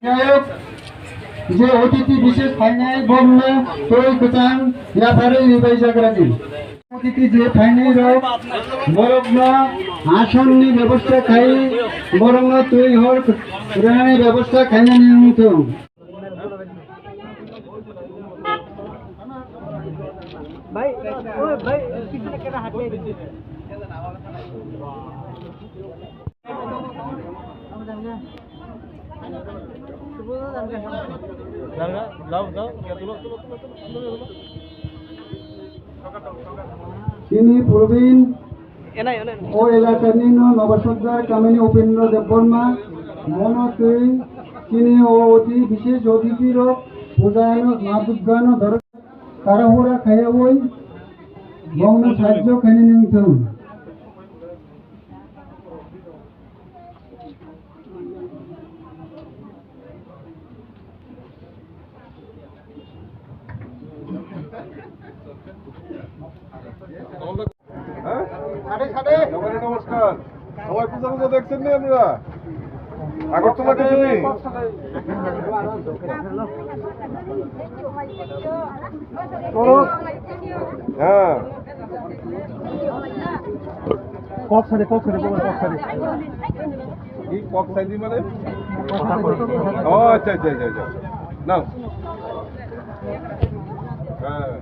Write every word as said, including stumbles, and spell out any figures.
Nayok, je otiti bishes phainai bomno twi kwchang yapharwi ribai jagrani. Otiti je phainai rok borokno asonni bebosta khai, borokno twi hor rwnani bebosta khainani wngthung. भाई, ओए भाई, किसी ने कह रहा हट जाएगी। Chini Probin, o elakani no Nobasokdar kamini Upendra Debbarma, mono twi chini o oti bishesh otiti rok puja no Ma Durga no dor tarahura khaiyawi bongno sahajjo khainani wngthung. হ্যাঁ? নমস্কার। সবাই পূজা পূজা দেখছেন নি আপনারা? আগরতলা কিছু নেই? হ্যাঁ। কক সারি, কক সারি, কক সারি। কি কক সাইজি মানে? ও আচ্ছা, আচ্ছা, আচ্ছা, আচ্ছা। নাও। হ্যাঁ।